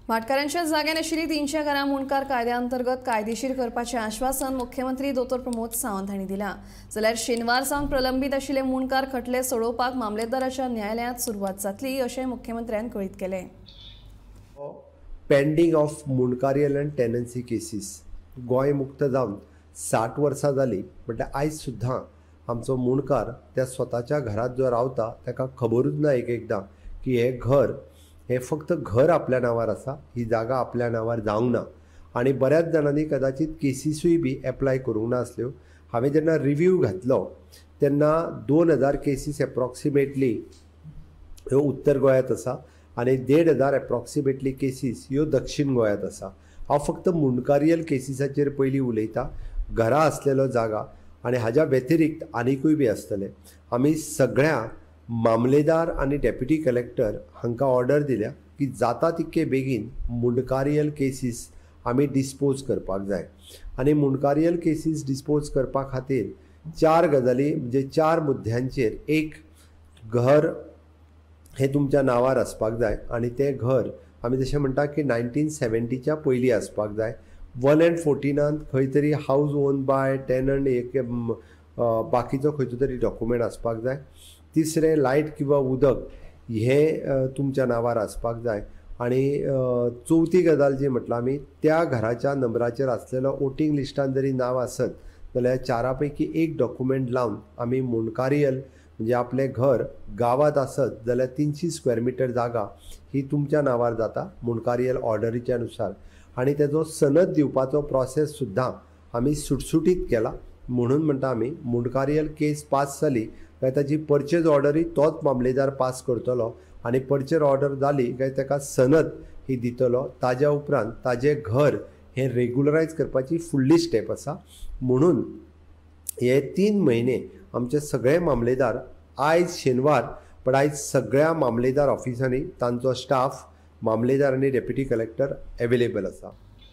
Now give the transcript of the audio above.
भाटकारांच्या जाग्यान आशिल्ली 300 घरां मुंडकार कायद्या अंतर्गत कायदेशीर करपाचें आश्वासन मुख्यमंत्री दोतोर प्रमोद सावंत हांणी दिलां. जाल्यार शेनवार सावन प्रलंबीत आशिल्ले मुंडकार खटले सोडोवपाक मामलेदाराच्या न्यायालयांत सुरवात जातली अशें मुख्यमंत्र्यान कळीत केलें. Pending of Mundkarial and tenancy cases Goa मुक्त जावन 60 वर्सां जालीं म्हटल्यार आयज सुद्दां आमचो मुंडकार त्या स्वताच्या घरांत जो रावता ताका खबरूच ना एक एकदां की हें घर हें फक्त घर आपल्या नांवार आसा, ही जागा आपल्या नांवार जावंक ना. आनी बऱ्याच जाणांनी कदाचित केसीसूय बी एप्लाय करूंक नासल्यो. हांवें जेन्ना रिव्यू घातलो तेन्ना 2000 केसीस एप्रॉक्सिमेटली ह्यो उत्तर गोंयांत आसा आनी 1500 एप्रॉक्सिमेटली केसीस ह्यो दक्षीण गोंयांत आसा. हांव फक्त मुंडकारियल केसीसाचेर पयलीं उलयतां, घरा आसलेलो जागा आनी हाज्या व्यतिरिक्त आनिकूय बी आसतले. आमी सगळ्या मामलेदार आनी डेप्युटी कलेक्टर हांकां ऑर्डर दिल्या की जाता तितके बेगीन मुंडकारियल केसीस आमी डिस्पोज करपाक जाय. आनी मुंडकारियल केसीस डिस्पोज करपा खातीर 4 गजाली म्हणजे 4 मुद्द्यांचेर, एक घर हें तुमच्या नांवार आसपाक जाय आनी तें घर आमी जशें म्हणटा की 1970च्या पयलीं आसपाक जाय. 1 and 14 खंय तरी हावज ओन बाय टेनंट एक बाकीचो खंयचो तरी डॉक्युमेंट आसपाक जाय. तिसरें लायट किंवा उदक हें तुमच्या नांवार आसपाक जाय. आनी चवथी गजाल जी म्हटल्यार आमी त्या घराच्या नंबराचेर आसलेलो वोटींग लिस्टान जरी नांव आसत जाल्यार 4 पैकी 1 डॉक्युमेंट लावन आमी मुंडकारियल म्हणजे आपलें घर गांवांत आसत जाल्यार 300 स्क्वेअर मिटर जागा ही तुमच्या नांवार जाता मुंडकारियल ऑर्डरीच्या नुसार. आनी तेजो सनद दिवपाचो प्रोसेस सुद्दां आमी सुटसुटीत केला. म्हणून म्हणटा आमी मुंडकारियल केस पास जाली काय ताजी परचेज ऑर्डरूय तोच मामलेदार पास करतलो आनी परचेज ऑर्डर जाली काय ताका सनद ही दितलो. ताज्या उपरांत ताजें घर हें रेगुलरायज करपाची फुडली स्टेप आसा. म्हणून हे 3 म्हयने आमचे सगळे मामलेदार आयज शेनवार पण आयज सगळ्या मामलेदार ऑफिसांनी तांचो स्टाफ मामलेदार आनी डेप्युटी कलेक्टर एवेलेबल आसा.